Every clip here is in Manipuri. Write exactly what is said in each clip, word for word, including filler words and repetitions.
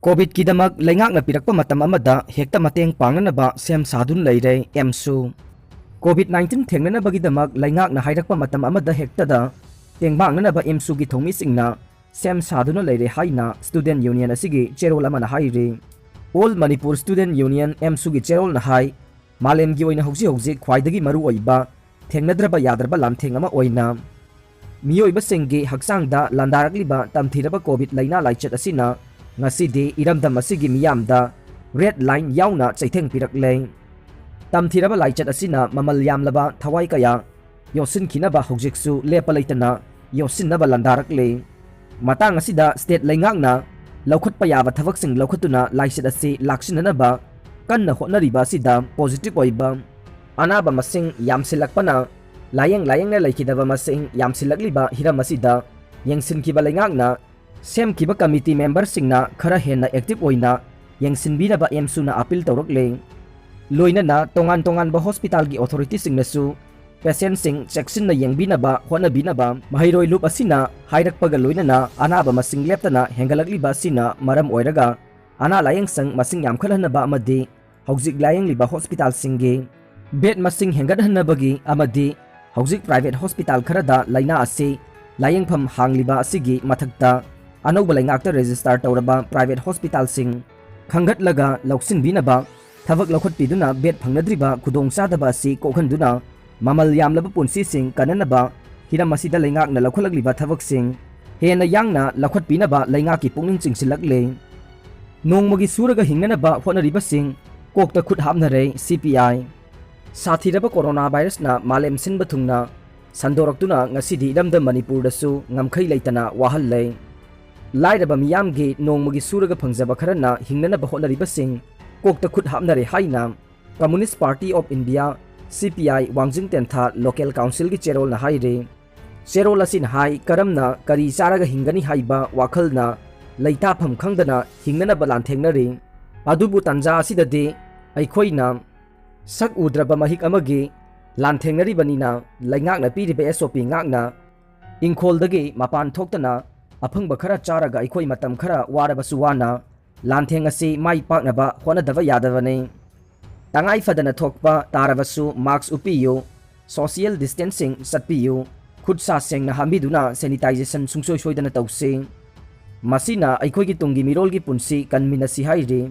ꯀꯣꯚꯤꯗꯀꯤꯗꯃꯛ ꯂꯩꯉꯥꯛꯅ ꯄꯤꯔꯛꯄ ꯃꯇꯝ ꯑꯃꯗ ꯍꯦꯛꯇ ꯃꯇꯦꯡ ꯄꯥꯡꯅꯅꯕ ꯁꯦꯝ ꯁꯥꯗꯨꯅ ꯂꯩꯔꯦ ꯑꯦꯝꯁꯨ꯫ ꯀꯣꯚꯤꯗ ꯅꯥꯏꯟꯇꯤꯟ ꯊꯦꯡꯅꯅꯕꯒꯤꯗꯃꯛ ꯂꯩꯉꯥꯛꯅ ꯍꯥꯏꯔꯛꯄ ꯃꯇꯝ ꯑꯃꯗ ꯍꯦꯛꯇꯗ ꯇꯦꯡꯕꯥꯡꯅꯅꯕ ꯑꯦꯝꯁꯨꯒꯤ ꯊꯧꯃꯤꯁꯤꯡꯅ ꯁꯦꯝ ꯁꯥꯗꯨꯅ ꯂꯩꯔꯦ ꯍꯥꯏꯅ ꯁ꯭ꯇꯨꯗꯦꯟꯠ ꯌꯨꯅꯤꯌꯟ ꯑꯁꯤꯒꯤ ꯆꯦꯔꯣꯜ ꯑꯃꯅ ꯍꯥꯏꯔꯤ꯫ ꯑꯣꯜ ꯃꯅꯤꯄꯨꯔ ꯁ꯭ꯇꯨꯗꯦꯟꯠ ꯌꯨꯅꯤꯌꯟ ꯑꯦꯝꯁꯨꯒꯤ ꯆꯦꯔꯣꯜꯅ ꯍꯥꯏ, ꯃꯥꯂꯦꯝꯒꯤ ꯑꯣꯏꯅ ꯍꯧꯖꯤꯛ ꯍꯧꯖꯤꯛ ꯈ꯭ꯋꯥꯏꯗꯒꯤ ꯃꯔꯨꯑꯣꯏꯕ ꯊꯦꯡꯅꯗ꯭ꯔꯕ ꯌꯥꯗ꯭ꯔꯕ ꯂꯥꯟꯊꯦꯡ ꯑꯃ ꯑꯣꯏꯅ ꯃꯤꯑꯣꯏꯕꯁꯤꯡꯒꯤ ꯍꯛꯆꯥꯡꯗ ꯂꯥꯟꯗꯥꯔꯛꯂꯤꯕ ꯇꯝꯊꯤꯔꯕ ꯀꯣꯚꯤꯗ ꯂꯥꯏꯅꯥ ꯂꯥꯏꯆꯠ ꯑꯁꯤꯅ ꯉꯁꯤꯗꯤ ꯏꯔꯝꯗꯝ ꯑꯁꯤꯒꯤ ꯃꯤꯌꯥꯝꯗ ꯔꯦꯗ ꯂꯥꯏꯟ ꯌꯥꯎꯅ ꯆꯩꯊꯦꯡ ꯄꯤꯔꯛꯂꯦ꯫ ꯇꯝꯊꯤꯔꯕ ꯂꯥꯏꯆꯠ ꯑꯁꯤꯅ ꯃꯃꯜ ꯌꯥꯝꯂꯕ ꯊꯋꯥꯏ ꯀꯌꯥ ꯌꯣꯠꯁꯤꯟꯈꯤꯅꯕ ꯍꯧꯖꯤꯛꯁꯨ ꯂꯦꯞꯄ ꯂꯩꯇꯅ ꯌꯣꯠꯁꯤꯟꯅꯕ ꯂꯥꯟꯗꯥꯔꯛꯂꯤ꯫ ꯃꯇꯥꯡ ꯑꯁꯤꯗ ꯁ꯭ꯇꯦꯠ ꯂꯩꯉꯥꯛꯅ ꯂꯧꯈꯠꯄ ꯌꯥꯕ ꯊꯕꯛꯁꯤꯡ ꯂꯧꯈꯠꯇꯨꯅ ꯂꯥꯏꯆꯠ ꯑꯁꯤ ꯂꯥꯛꯁꯤꯟꯅꯅꯕ ꯀꯟꯅ ꯍꯣꯠꯅꯔꯤꯕ ꯑꯁꯤꯗ ꯄꯣꯖꯤꯇꯤꯚ ꯑꯣꯏꯕ ꯑꯅꯥꯕ ꯃꯁꯤꯡ ꯌꯥꯝꯁꯤꯜꯂꯛꯄꯅ ꯂꯥꯌꯦꯡ ꯂꯥꯌꯦꯡꯅ ꯂꯩꯈꯤꯗꯕ ꯃꯁꯤꯡ ꯌꯥꯝꯁꯤꯜꯂꯛꯂꯤꯕ ꯍꯤꯔꯝ ꯑꯁꯤꯗ ꯌꯦꯡꯁꯤꯟꯈꯤꯕ ꯂꯩꯉꯥꯛꯅ ꯁꯦꯝꯈꯤꯕ ꯀꯃꯤꯇꯤ ꯃꯦꯝꯕꯔꯁꯤꯡꯅ ꯈꯔ ꯍꯦꯟꯅ ꯑꯦꯛꯇꯤꯚ ꯑꯣꯏꯅ ꯌꯦꯡꯁꯤꯟꯕꯤꯅꯕ ꯑꯦꯝꯁꯨꯅ ꯑꯥꯄꯤꯜ ꯇꯧꯔꯛꯂꯦ꯫ ꯂꯣꯏꯅꯅ ꯇꯣꯉꯥꯟ ꯇꯣꯉꯥꯟꯕ ꯍꯣꯁꯄꯤꯇꯥꯜꯒꯤ ꯑꯣꯊꯣꯔꯤꯇꯤꯁꯤꯡꯅꯁꯨ ꯄꯦꯁꯦꯟꯠꯁꯤꯡ ꯆꯦꯛꯁꯤꯟꯅ ꯌꯦꯡꯕꯤꯅꯕ ꯍꯣꯠꯅꯕꯤꯅꯕ ꯃꯍꯩꯔꯣꯏ ꯂꯨꯞ ꯑꯁꯤꯅ ꯍꯥꯏꯔꯛꯄꯒ ꯂꯣꯏꯅꯅ ꯑꯅꯥꯕ ꯃꯁꯤꯡ ꯂꯦꯞꯇꯅ ꯍꯦꯟꯒꯠꯂꯛꯂꯤꯕ ꯑꯁꯤꯅ ꯃꯔꯝ ꯑꯣꯏꯔꯒ ꯑꯅꯥ ꯂꯥꯌꯦꯡꯁꯪ ꯃꯁꯤꯡ ꯌꯥꯝꯈꯠꯍꯟꯅꯕ ꯑꯃꯗꯤ ꯍꯧꯖꯤꯛ ꯂꯥꯌꯦꯡꯂꯤꯕ ꯍꯣꯁꯄꯤꯇꯥꯜꯁꯤꯡꯒꯤ ꯕꯦꯗ ꯃꯁꯤꯡ ꯍꯦꯟꯒꯠꯍꯟꯅꯕꯒꯤ ꯑꯃꯗꯤ ꯍꯧꯖꯤꯛ ꯄ꯭ꯔꯥꯏꯚꯦꯠ ꯍꯣꯁꯄꯤꯇꯥꯜ ꯈꯔꯗ ꯂꯥꯏꯅꯥ ꯑꯁꯤ ꯂꯥꯌꯦꯡꯐꯝ ꯍꯥꯡꯂꯤꯕ ꯑꯁꯤꯒꯤ ꯃꯊꯛꯇ ꯑꯅꯧꯕ ꯂꯩꯉꯥꯛꯇ ꯔꯦꯖꯤꯁꯇꯥꯔ ꯇꯧꯔꯕ ꯄ꯭ꯔꯥꯏꯚꯦꯠ ꯍꯣꯁꯄꯤꯇꯥꯜꯁꯤꯡ ꯈꯟꯒꯠꯂꯒ ꯂꯧꯁꯤꯟꯕꯤꯅꯕ ꯊꯕꯛ ꯂꯧꯈꯠꯄꯤꯗꯨꯅ ꯕꯦꯗ ꯐꯪꯅꯗ꯭ꯔꯤꯕ ꯈꯨꯗꯣꯡꯆꯥꯗꯕ ꯑꯁꯤ ꯀꯣꯛꯍꯟꯗꯨꯅ ꯃꯃꯜ ꯌꯥꯝꯂꯕ ꯄꯨꯟꯁꯤꯁꯤꯡ ꯀꯟꯅꯅꯕ ꯍꯤꯔꯝ ꯑꯁꯤꯗ ꯂꯩꯉꯥꯛꯅ ꯂꯧꯈꯠꯂꯛꯂꯤꯕ ꯊꯕꯛꯁꯤꯡ ꯍꯦꯟꯅ ꯌꯥꯡꯅ ꯂꯧꯈꯠꯄꯤꯅꯕ ꯂꯩꯉꯥꯛꯀꯤ ꯄꯨꯛꯅꯤꯡ ꯆꯤꯡꯁꯤꯜꯂꯛꯂꯦ꯫ ꯅꯣꯡꯃꯒꯤ ꯁꯨꯔꯒ ꯍꯤꯡꯅꯅꯕ ꯍꯣꯠꯅꯔꯤꯕꯁꯤꯡ ꯀꯣꯛꯇ ꯈꯨꯠ ꯍꯥꯞꯅꯔꯦ ꯁꯤ ꯄꯤ ꯑꯥꯏ꯫ ꯁꯥꯊꯤꯔꯕ ꯀꯣꯔꯣꯅꯥ ꯚꯥꯏꯔꯁꯅ ꯃꯥꯂꯦꯝ ꯁꯤꯟꯕ ꯊꯨꯡꯅ ꯁꯟꯗꯣꯔꯛꯇꯨꯅ ꯉꯁꯤꯗꯤ ꯏꯔꯝꯗꯝ ꯃꯅꯤꯄꯨꯔꯗꯁꯨ ꯉꯝꯈꯩ ꯂꯩꯇꯅ ꯋꯥꯍꯜꯂꯦ꯫ ꯂꯥꯏꯔꯕ ꯃꯤꯌꯥꯝꯒꯤ ꯅꯣꯡꯃꯒꯤ ꯁꯨꯔꯒ ꯐꯪꯖꯕ ꯈꯔꯅ ꯍꯤꯡꯅꯅꯕ ꯍꯣꯠꯅꯔꯤꯕꯁꯤꯡ ꯀꯣꯛꯇ ꯈꯨꯠ ꯍꯥꯞꯅꯔꯦ ꯍꯥꯏꯅ Communist Party of India, ꯁꯤ ꯄꯤ ꯑꯥꯏ, ꯋꯥꯡꯖꯤꯡ ꯇꯦꯟꯊꯥ ꯂꯣꯀꯦꯜ ꯀꯥꯎꯟꯁꯤꯜꯒꯤ ꯆꯦꯔꯣꯜꯅ ꯍꯥꯏꯔꯤ꯫ ꯆꯦꯔꯣꯜ ꯑꯁꯤꯅ ꯍꯥꯏ, ꯀꯔꯝꯅ ꯀꯔꯤ ꯆꯥꯔꯒ ꯍꯤꯡꯒꯅꯤ ꯍꯥꯏꯕ ꯋꯥꯈꯜꯅ ꯂꯩꯇꯥꯐꯝ ꯈꯪꯗꯅ ꯍꯤꯡꯅꯅꯕ ꯂꯥꯟꯊꯦꯡꯅꯔꯤ꯫ ꯑꯗꯨꯕꯨ ꯇꯥꯟꯖꯥ ꯑꯁꯤꯗꯗꯤ ꯑꯩꯈꯣꯏꯅ ꯁꯛ ꯎꯗ꯭ꯔꯕ ꯃꯍꯤꯛ ꯑꯃꯒꯤ ꯂꯥꯟꯊꯦꯡꯅꯔꯤꯕꯅꯤꯅ ꯂꯩꯉꯥꯛꯅ ꯄꯤꯔꯤꯕ ꯑꯦꯁ ꯑꯣ ꯄꯤ ꯉꯥꯛꯅ ꯏꯪꯈꯣꯜꯗꯒꯤ ꯃꯄꯥꯟ ꯊꯣꯛꯇꯅ ꯑꯐꯪꯕ ꯈꯔ ꯆꯥꯔꯒ ꯑꯩꯈꯣꯏ ꯃꯇꯝ ꯈꯔ ꯋꯥꯔꯕꯁꯨ ꯋꯥꯅ ꯂꯥꯟꯊꯦꯡ ꯑꯁꯤ ꯃꯥꯏ ꯄꯥꯛꯅꯕ ꯍꯣꯠꯅꯗꯕ ꯌꯥꯗꯕꯅꯤ꯫ ꯇꯉꯥꯏ ꯐꯗꯅ ꯊꯣꯛꯄ ꯇꯥꯔꯕꯁꯨ mask ꯎꯞꯄꯤꯌꯨ, social distancing ꯆꯠꯄꯤꯌꯨ, ꯈꯨꯠ ꯁꯥ ꯁꯦꯡꯅ ꯍꯥꯝꯕꯤꯗꯨꯅ sanitization ꯁꯨꯡꯁꯣꯏ ꯁꯣꯏꯗꯅ ꯇꯧꯁꯤ꯫ ꯃꯁꯤꯅ ꯑꯩꯈꯣꯏꯒꯤ ꯇꯨꯡꯒꯤ ꯃꯤꯔꯣꯜꯒꯤ ꯄꯨꯟꯁꯤ ꯀꯟꯃꯤꯟꯅꯁꯤ ꯍꯥꯏꯔꯤ꯫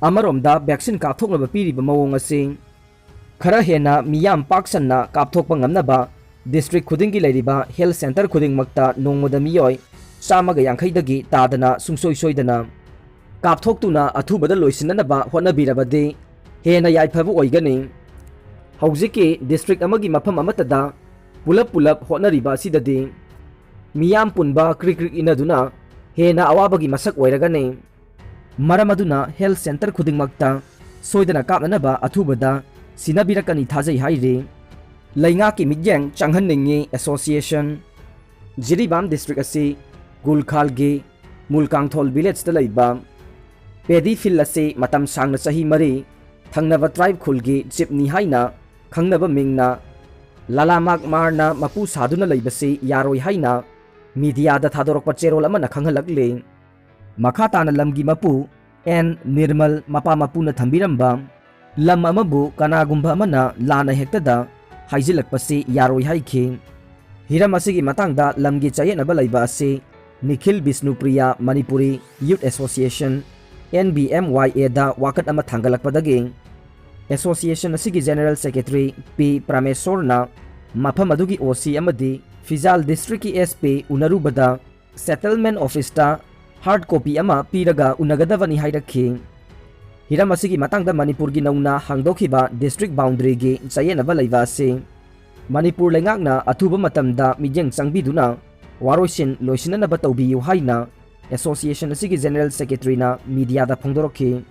ꯑꯃꯔꯣꯝꯗ vaccine ꯀꯥꯞꯊꯣꯛꯅꯕ ꯄꯤꯔꯤꯕ ꯃꯑꯣꯡ ꯑꯁꯤ ꯈꯔ ꯍꯦꯟꯅ ꯃꯤꯌꯥꯝ ꯄꯥꯛ ꯁꯟꯅ ꯀꯥꯞꯊꯣꯛꯄ ꯉꯝꯅꯕ district ꯈꯨꯗꯤꯡꯒꯤ ꯂꯩꯔꯤꯕ health centre ꯈꯨꯗꯤꯡꯃꯛꯇ ꯅꯣꯡꯃꯗ ꯃꯤꯑꯣꯏ ꯆꯥꯝꯃꯒ ꯌꯥꯡꯈꯩꯗꯒꯤ ꯇꯥꯗꯅ ꯁꯨꯡꯁꯣꯏ ꯁꯣꯏꯗꯅ ꯀꯥꯞꯊꯣꯛꯇꯨꯅ ꯑꯊꯨꯕꯗ ꯂꯣꯏꯁꯤꯟꯅꯅꯕ ꯍꯣꯠꯅꯕꯤꯔꯕꯗꯤ ꯍꯦꯟꯅ ꯌꯥꯏꯐꯕ ꯑꯣꯏꯒꯅꯤ꯫ ꯍꯧꯖꯤꯛꯀꯤ district ꯑꯃꯒꯤ ꯃꯐꯝ ꯑꯃꯠꯇꯗ ꯄꯨꯂꯞ ꯄꯨꯂꯞ ꯍꯣꯠꯅꯔꯤꯕ ꯑꯁꯤꯗꯗꯤ ꯃꯤꯌꯥꯝ ꯄꯨꯟꯕ ꯀ꯭ꯔꯤꯛ ꯀ꯭ꯔꯤꯛ ꯏꯟꯅꯗꯨꯅ ꯍꯦꯟꯅ ꯑꯋꯥꯕꯒꯤ ꯃꯁꯛ ꯑꯣꯏꯔꯒꯅꯤ꯫ ꯃꯔꯝ ꯑꯗꯨꯅ health centre ꯈꯨꯗꯤꯡꯃꯛꯇ ꯁꯣꯏꯗꯅ ꯀꯥꯞꯅꯅꯕ ꯑꯊꯨꯕꯗ ꯁꯤꯟꯅꯕꯤꯔꯛꯀꯅꯤ ꯊꯥꯖꯩ ꯍꯥꯏꯔꯤ꯫ ꯂꯩꯉꯥꯛꯀꯤ ꯃꯤꯠꯌꯦꯡ ꯆꯪꯍꯟꯅꯤꯡꯉꯤ association꯫ ꯖꯤꯔꯤꯕꯥꯝ district ꯑꯁꯤ ꯒꯨꯜꯈꯥꯜꯒꯤ ꯃꯨꯜꯀꯥꯡꯊꯣꯜ villageꯇ ꯂꯩꯕ paddy field ꯑꯁꯤ ꯃꯇꯝ ꯁꯥꯡꯅ ꯆꯍꯤ ꯃꯔꯤ ꯊꯪꯅꯕ tribe ꯈꯨꯜꯒꯤ chiefꯅꯤ ꯍꯥꯏꯅ ꯈꯪꯅꯕ ꯃꯤꯡꯅ ꯂꯥꯂꯥ ꯃꯥꯛ ꯃꯥꯔꯅ ꯃꯄꯨ ꯁꯥꯗꯨꯅ ꯂꯩꯕꯁꯤ ꯌꯥꯔꯣꯏ ꯍꯥꯏꯅ mediaꯗ ꯊꯥꯗꯣꯔꯛꯄ ꯆꯦꯔꯣꯜ ꯑꯃꯅ ꯈꯪꯍꯜꯂꯛꯂꯤ꯫ ꯃꯈꯥ ꯇꯥꯅ ꯂꯝꯒꯤ ꯃꯄꯨ ꯑꯦꯟ ꯅꯤꯔꯃꯜ ꯃꯄꯥ ꯃꯄꯨꯅ ꯊꯝꯕꯤꯔꯝꯕ ꯂꯝ ꯑꯃꯕꯨ ꯀꯅꯥꯒꯨꯝꯕ ꯑꯃꯅ ꯂꯥꯟꯅ ꯍꯦꯛꯇꯗ ꯍꯥꯏꯖꯤꯜꯂꯛꯄꯁꯤ ꯌꯥꯔꯣꯏ ꯍꯥꯏꯈꯤ꯫ ꯍꯤꯔꯝ ꯑꯁꯤꯒꯤ ꯃꯇꯥꯡꯗ ꯂꯝꯒꯤ ꯆꯌꯦꯠꯅꯕ ꯂꯩꯕ ꯑꯁꯤ ꯅꯤꯈꯤꯜ ꯕꯤꯁꯅꯨꯄ꯭ꯔꯤꯌꯥ ꯃꯅꯤꯄꯨꯔꯤ Youth Association, NBMYAꯗ ꯋꯥꯀꯠ ꯑꯃ ꯊꯥꯡꯒꯠꯂꯛꯄꯗꯒꯤ association ꯑꯁꯤꯒꯤ general secretary ꯄꯤ ꯄ꯭ꯔꯃꯦꯁꯣꯔꯅ ꯃꯐꯝ ꯑꯗꯨꯒꯤ OC ꯑꯃꯗꯤ ꯐꯤꯖꯥꯜ districtꯀꯤ SP ꯎꯅꯔꯨꯕꯗ settlement officeꯇ hard copy ꯑꯃ ꯄꯤꯔꯒ ꯎꯅꯒꯗꯕꯅꯤ ꯍꯥꯏꯔꯛꯈꯤ꯫ ꯍꯤꯔꯝ ꯑꯁꯤꯒꯤ ꯃꯇꯥꯡꯗ ꯃꯅꯤꯄꯨꯔꯒꯤ ꯅꯧꯅ ꯍꯥꯡꯗꯣꯛꯈꯤꯕ district boundaryꯒꯤ ꯆꯌꯦꯠꯅꯕ ꯂꯩꯕ ꯑꯁꯤ ꯃꯅꯤꯄꯨꯔ ꯂꯩꯉꯥꯛꯅ ꯑꯊꯨꯕ ꯃꯇꯝꯗ ꯃꯤꯠꯌꯦꯡ ꯆꯪꯕꯤꯗꯨꯅ ꯋꯥꯔꯣꯏꯁꯤꯟ ꯂꯣꯏꯁꯤꯟꯅꯅꯕ ꯇꯧꯕꯤꯌꯨ ꯍꯥꯏꯅ association ꯑꯁꯤꯒꯤ general secretaryꯅ mediaꯗ ꯐꯣꯡꯗꯣꯔꯛꯈꯤ꯫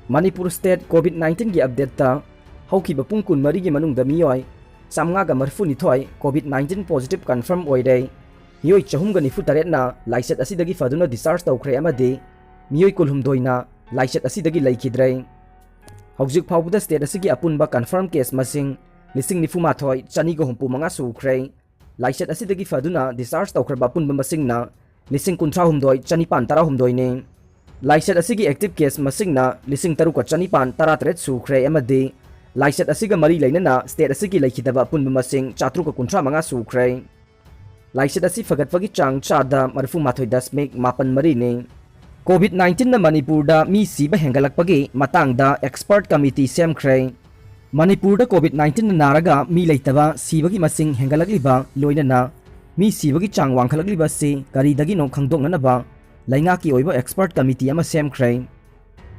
ꯃꯅꯤꯄꯨꯔ state COVID nineteenꯒꯤ updateꯇ ꯍꯧꯈꯤꯕ ꯄꯨꯡ ꯀꯨꯟꯃꯔꯤꯒꯤ ꯃꯅꯨꯡꯗ ꯃꯤꯑꯣꯏ ꯆꯥꯝꯃꯉꯥꯒ ꯃꯔꯤꯐꯨꯅꯤꯊꯣꯏ COVID nineteen positive confirm ꯑꯣꯏꯔꯦ꯫ ꯃꯤꯑꯣꯏ ꯆꯍꯨꯝꯒ ꯅꯤꯐꯨ ꯇꯔꯦꯠꯅ ꯂꯥꯏꯆꯠ ꯑꯁꯤꯗꯒꯤ ꯐꯗꯨꯅ discharge ꯇꯧꯈ꯭ꯔꯦ ꯑꯃꯗꯤ ꯃꯤꯑꯣꯏ ꯀꯨꯟꯍꯨꯝꯗꯣꯏꯅ ꯂꯥꯏꯆꯠ ꯑꯁꯤꯗꯒꯤ ꯂꯩꯈꯤꯗ꯭ꯔꯦ꯫ ꯍꯧꯖꯤꯛ ꯐꯥꯎꯕꯗ state ꯑꯁꯤꯒꯤ ꯑꯄꯨꯟꯕ confirm case ꯃꯁꯤꯡ ꯂꯤꯁꯤꯡ ꯅꯤꯐꯨ ꯃꯥꯊꯣꯏ ꯆꯅꯤꯒ ꯍꯨꯝꯐꯨ ꯃꯉꯥ ꯁꯨꯈ꯭ꯔꯦ꯫ ꯂꯥꯏꯆꯠ ꯑꯁꯤꯗꯒꯤ ꯐꯗꯨꯅ discharge ꯇꯧꯈ꯭ꯔꯕ ꯑꯄꯨꯟꯕ ꯃꯁꯤꯡꯅ ꯂꯤꯁꯤꯡ ꯀꯨꯟꯊ꯭ꯔꯥ ꯍꯨꯝꯗꯣꯏ ꯆꯅꯤꯄꯥꯟ ꯇꯔꯥꯍꯨꯝꯗꯣꯏꯅꯤ꯫ ꯂꯥꯏꯆꯠ ꯑꯁꯤꯒꯤ active case ꯃꯁꯤꯡꯅ ꯂꯤꯁꯤꯡ ꯇꯔꯨꯛꯀ ꯆꯅꯤꯄꯥꯟ ꯇꯔꯥꯇꯔꯦꯠ ꯁꯨꯈ꯭ꯔꯦ ꯑꯃꯗꯤ ꯂꯥꯏꯆꯠ ꯑꯁꯤꯒ ꯃꯔꯤ ꯂꯩꯅꯅ state ꯑꯁꯤꯒꯤ ꯂꯩꯈꯤꯗꯕ ꯑꯄꯨꯟꯕ ꯃꯁꯤꯡ ꯆꯥꯇ꯭ꯔꯨꯛꯀ ꯀꯨꯟꯊ꯭ꯔꯥ ꯃꯉꯥ ꯁꯨꯈ꯭ꯔꯦ꯫ ꯂꯥꯏꯆꯠ ꯑꯁꯤ ꯐꯒꯠꯄꯒꯤ ꯆꯥꯡ ꯆꯥꯗ ꯃꯔꯤꯐꯨ ꯃꯥꯊꯣꯏ ꯗꯁꯃꯤꯛ ꯃꯥꯄꯟ ꯃꯔꯤꯅꯤ꯫ COVID nineteenꯅ ꯃꯅꯤꯄꯨꯔꯗ ꯃꯤ ꯁꯤꯕ ꯍꯦꯟꯒꯠꯂꯛꯄꯒꯤ ꯃꯇꯥꯡꯗ expert committee ꯁꯦꯝꯈ꯭ꯔꯦ꯫ ꯃꯅꯤꯄꯨꯔꯗ COVID nineteenꯅ ꯅꯥꯔꯒ ꯃꯤ ꯂꯩꯇꯕ, ꯁꯤꯕꯒꯤ ꯃꯁꯤꯡ ꯍꯦꯟꯒꯠꯂꯛꯂꯤꯕ, ꯂꯣꯏꯅꯅ ꯃꯤ ꯁꯤꯕꯒꯤ ꯆꯥꯡ ꯋꯥꯡꯈꯠꯂꯛꯂꯤꯕ ꯑꯁꯤ ꯀꯔꯤꯗꯒꯤꯅꯣ ꯈꯪꯗꯣꯛꯅꯅꯕ ꯂꯩꯉꯥꯛꯀꯤ ꯑꯣꯏꯕ expert committee ꯑꯃ ꯁꯦꯝꯈ꯭ꯔꯦ꯫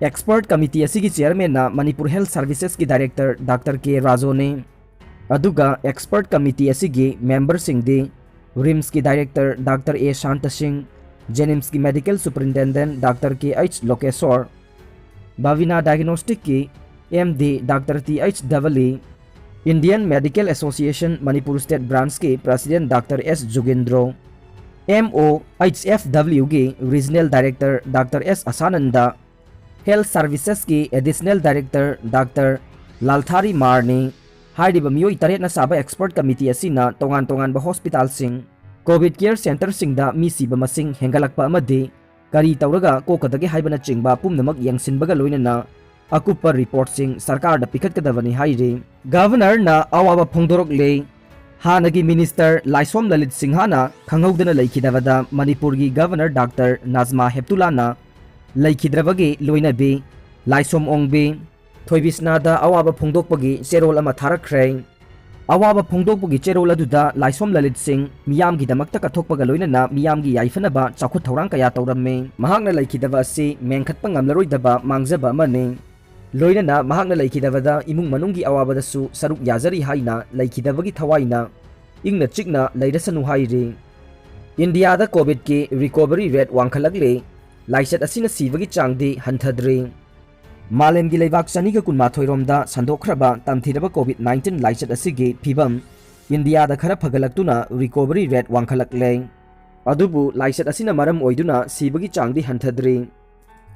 Expert committee ꯑꯁꯤꯒꯤ chairmanꯅ Manipur Health Servicesꯀꯤ director Doctor K ꯔꯥꯖꯣꯅꯤ꯫ ꯑꯗꯨꯒ expert committee ꯑꯁꯤꯒꯤ memberꯁꯤꯡꯗꯤ RIMSꯀꯤ director Doctor A ꯁꯥꯟꯇ ꯁꯤꯡ, JNIMSꯀꯤ medical superintendent Doctor K H ꯂꯣꯀꯦꯁꯣꯔ, ꯕꯥꯕꯤꯅꯥ diagnosticꯀꯤ MD Doctor T H ꯗꯕꯂꯤ, Indian Medical Association Manipur State Branchꯀꯤ president Doctor S ꯖꯨꯒꯤꯟꯗ꯭ꯔꯣ, MOHFWꯒꯤ regional director Doctor S ꯑꯁꯥꯅꯟꯗ, Health Servicesꯀꯤ additional director Doctor ꯂꯥꯜꯊꯥꯔꯤ ꯃꯥꯔꯅꯤ꯫ ꯍꯥꯏꯔꯤꯕ ꯃꯤꯑꯣꯏ ꯇꯔꯦꯠꯅ ꯁꯥꯕ expert committee ꯑꯁꯤꯅ ꯇꯣꯉꯥꯟ ꯇꯣꯉꯥꯟꯕ hospitalꯁꯤꯡ, COVID care centreꯁꯤꯡꯗ ꯃꯤ ꯁꯤꯕ ꯃꯁꯤꯡ ꯍꯦꯟꯒꯠꯂꯛꯄ ꯑꯃꯗꯤ ꯀꯔꯤ ꯇꯧꯔꯒ ꯀꯣꯛꯀꯗꯒꯦ ꯍꯥꯏꯕꯅꯆꯤꯡꯕ ꯄꯨꯝꯅꯃꯛ ꯌꯦꯡꯁꯤꯟꯕꯒ ꯂꯣꯏꯅꯅ ꯑꯀꯨꯞꯄ reportꯁꯤꯡ ꯁꯔꯀꯥꯔꯗ ꯄꯤꯈꯠꯀꯗꯕꯅꯤ ꯍꯥꯏꯔꯤ꯫ Governorꯅ ꯑꯋꯥꯕ ꯐꯣꯡꯗꯣꯔꯛꯂꯦ꯫ ꯍꯥꯟꯅꯒꯤ minister ꯂꯥꯏꯁꯣꯝ ꯂꯂꯤꯠ ꯁꯤꯡꯍꯅ ꯈꯪꯍꯧꯗꯅ ꯂꯩꯈꯤꯗꯕꯗ ꯃꯅꯤꯄꯨꯔꯒꯤ Governor Doctor ꯅꯥꯖꯃꯥ ꯍꯦꯞꯇꯨꯂꯥꯅ ꯂꯩꯈꯤꯗ꯭ꯔꯕꯒꯤ ꯂꯣꯏꯅꯕꯤ ꯂꯥꯏꯁꯣꯝ ꯑꯣꯡꯕꯤ ꯊꯣꯏꯕꯤꯁꯅꯥꯗ ꯑꯋꯥꯕ ꯐꯣꯡꯗꯣꯛꯄꯒꯤ ꯆꯦꯔꯣꯜ ꯑꯃ ꯊꯥꯔꯛꯈ꯭ꯔꯦ꯫ ꯑꯋꯥꯕ ꯐꯣꯡꯗꯣꯛꯄꯒꯤ ꯆꯦꯔꯣꯜ ꯑꯗꯨꯗ ꯂꯥꯏꯁꯣꯝ ꯂꯂꯤꯠ ꯁꯤꯡ ꯃꯤꯌꯥꯝꯒꯤꯗꯃꯛꯇ ꯀꯠꯊꯣꯛꯄꯒ ꯂꯣꯏꯅꯅ ꯃꯤꯌꯥꯝꯒꯤ ꯌꯥꯏꯐꯅꯕ ꯆꯥꯎꯈꯠ ꯊꯧꯔꯥꯡ ꯀꯌꯥ ꯇꯧꯔꯝꯃꯤ꯫ ꯃꯍꯥꯛꯅ ꯂꯩꯈꯤꯗꯕ ꯑꯁꯤ ꯃꯦꯟꯈꯠꯄ ꯉꯝꯂꯔꯣꯏꯗꯕ ꯃꯥꯡꯖꯕ ꯑꯃꯅꯤ꯫ ꯂꯣꯏꯅꯅ ꯃꯍꯥꯛꯅ ꯂꯩꯈꯤꯗꯕꯗ ꯏꯃꯨꯡ ꯃꯅꯨꯡꯒꯤ ꯑꯋꯥꯕꯗꯁꯨ ꯁꯔꯨꯛ ꯌꯥꯖꯔꯤ ꯍꯥꯏꯅ ꯂꯩꯈꯤꯗꯕꯒꯤ ꯊꯋꯥꯏꯅ ꯏꯪꯅ ꯆꯤꯛꯅ ꯂꯩꯔꯁꯅꯨ ꯍꯥꯏꯔꯤ꯫ ꯏꯟꯗꯤꯌꯥꯗ COVIDꯀꯤ recovery rate ꯋꯥꯡꯈꯠꯂꯛꯂꯤ꯫ ꯂꯥꯏꯆꯠ ꯑꯁꯤꯅ ꯁꯤꯕꯒꯤ ꯆꯥꯡꯗꯤ ꯍꯟꯊꯗ꯭ꯔꯤ꯫ ꯃꯥꯂꯦꯝꯒꯤ ꯂꯩꯕꯥꯛ ꯆꯅꯤꯒ ꯀꯨꯟꯃꯥꯊꯣꯏ ꯔꯣꯝꯗ ꯁꯟꯗꯣꯛꯈ꯭ꯔꯕ ꯇꯝꯊꯤꯔꯕ COVID nineteen ꯂꯥꯏꯆꯠ ꯑꯁꯤꯒꯤ ꯐꯤꯕꯝ ꯏꯟꯗꯤꯌꯥꯗ ꯈꯔ ꯐꯒꯠꯂꯛꯇꯨꯅ recovery rate ꯋꯥꯡꯈꯠꯂꯛꯂꯦ꯫ ꯑꯗꯨꯕꯨ ꯂꯥꯏꯆꯠ ꯑꯁꯤꯅ ꯃꯔꯝ ꯑꯣꯏꯗꯨꯅ ꯁꯤꯕꯒꯤ ꯆꯥꯡꯗꯤ ꯍꯟꯊꯗ꯭ꯔꯤ꯫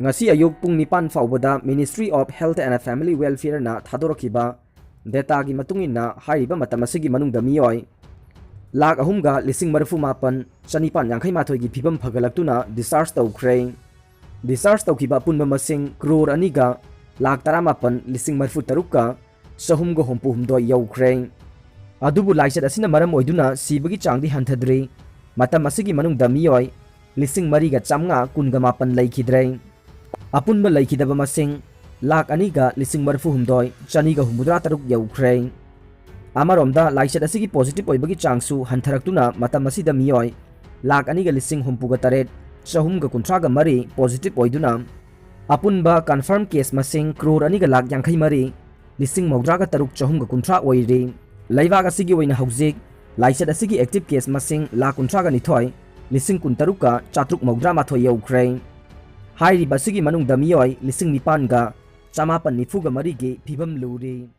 ꯉꯁꯤ ꯑꯌꯨꯛ ꯄꯨꯡ ꯅꯤꯄꯥꯟ ꯐꯥꯎꯕꯗ Ministry of Health and Family Welfareꯅ ꯊꯥꯗꯣꯔꯛꯈꯤꯕ dataꯒꯤ ꯃꯇꯨꯡ ꯏꯟꯅ ꯍꯥꯏꯔꯤꯕ ꯃꯇꯝ ꯑꯁꯤꯒꯤ ꯃꯅꯨꯡꯗ ꯃꯤꯑꯣꯏ ꯂꯥꯈ ꯑꯍꯨꯝꯒ ꯂꯤꯁꯤꯡ ꯃꯔꯤꯐꯨ ꯃꯥꯄꯟ ꯆꯅꯤꯄꯥꯟ ꯌꯥꯡꯈꯩ ꯃꯥꯊꯣꯏꯒꯤ ꯐꯤꯕꯝ ꯐꯒꯠꯂꯛꯇꯨꯅ discharge ꯇꯧꯈ꯭ꯔꯦ꯫ Discharge ꯇꯧꯈꯤꯕ ꯑꯄꯨꯟꯕ ꯃꯁꯤꯡ ꯀ꯭ꯔꯣꯔ ꯑꯅꯤꯒ ꯂꯥꯈ ꯇꯔꯥꯃꯥꯄꯟ ꯂꯤꯁꯤꯡ ꯃꯔꯤꯐꯨ ꯇꯔꯨꯛꯀ ꯆꯍꯨꯝꯒ ꯍꯨꯝꯐꯨ ꯍꯨꯝꯗꯣꯏ ꯌꯧꯈ꯭ꯔꯦ꯫ ꯑꯗꯨꯕꯨ ꯂꯥꯏꯆꯠ ꯑꯁꯤꯅ ꯃꯔꯝ ꯑꯣꯏꯗꯨꯅ ꯁꯤꯕꯒꯤ ꯆꯥꯡꯗꯤ ꯍꯟꯊꯗ꯭ꯔꯤ꯫ ꯃꯇꯝ ꯑꯁꯤꯒꯤ ꯃꯅꯨꯡꯗ ꯃꯤꯑꯣꯏ ꯂꯤꯁꯤꯡ ꯃꯔꯤꯒ ꯆꯥꯝꯃꯉꯥ ꯀꯨꯟꯒ ꯃꯥꯄꯟ ꯂꯩꯈꯤꯗ꯭ꯔꯦ꯫ ꯑꯄꯨꯟꯕ ꯂꯩꯈꯤꯗꯕ ꯃꯁꯤꯡ ꯂꯥꯈ ꯑꯅꯤꯒ ꯂꯤꯁꯤꯡ ꯃꯔꯤꯐꯨ ꯍꯨꯝꯗꯣꯏ ꯆꯅꯤꯒ ꯍꯨꯝꯐꯨꯇꯔꯥ ꯇꯔꯨꯛ ꯌꯧꯈ꯭ꯔꯦ꯫ ꯑꯃꯔꯣꯝꯗ ꯂꯥꯏꯆꯠ ꯑꯁꯤꯒꯤ positive ꯑꯣꯏꯕꯒꯤ ꯆꯥꯡꯁꯨ ꯍꯟꯊꯔꯛꯇꯨꯅ ꯃꯇꯝ ꯑꯁꯤꯗ ꯃꯤꯑꯣꯏ ꯂꯥꯈ ꯑꯅꯤꯒ ꯂꯤꯁꯤꯡ ꯍꯨꯝꯐꯨꯒ ꯇꯔꯦꯠ ꯆꯍꯨꯝꯒ ꯀꯨꯟꯊ꯭ꯔꯥꯒ ꯃꯔꯤ positive ꯑꯣꯏꯗꯨꯅ ꯑꯄꯨꯟꯕ confirm case ꯃꯁꯤꯡ ꯀ꯭ꯔꯣꯔ ꯑꯅꯤꯒ ꯂꯥꯈ ꯌꯥꯡꯈꯩ ꯃꯔꯤ ꯂꯤꯁꯤꯡ ꯃꯧꯗ꯭ꯔꯥꯒ ꯇꯔꯨꯛ ꯆꯍꯨꯝꯒ ꯀꯨꯟꯊ꯭ꯔꯥ ꯑꯣꯏꯔꯤ꯫ ꯂꯩꯕꯥꯛ ꯑꯁꯤꯒꯤ ꯑꯣꯏꯅ ꯍꯧꯖꯤꯛ ꯂꯥꯏꯆꯠ ꯑꯁꯤꯒꯤ active case ꯃꯁꯤꯡ ꯂꯥꯈ ꯀꯨꯟꯊ꯭ꯔꯥꯒ ꯅꯤꯊꯣꯏ ꯂꯤꯁꯤꯡ ꯀꯨꯟꯇꯔꯨꯛꯀ ꯆꯥꯇ꯭ꯔꯨꯛ ꯃꯧꯗ꯭ꯔꯥ ꯃꯥꯊꯣꯏ ꯌꯧꯈ꯭ꯔꯦ꯫ ꯍꯥꯏꯔꯤꯕ ꯑꯁꯤꯒꯤ ꯃꯅꯨꯡꯗ ꯃꯤꯑꯣꯏ ꯂꯤꯁꯤꯡ ꯅꯤꯄꯥꯟꯒ ꯆꯃꯥꯄꯟ ꯅꯤꯐꯨꯒ ꯃꯔꯤꯒꯤ ꯐꯤꯕꯝ ꯂꯨꯔꯤ꯫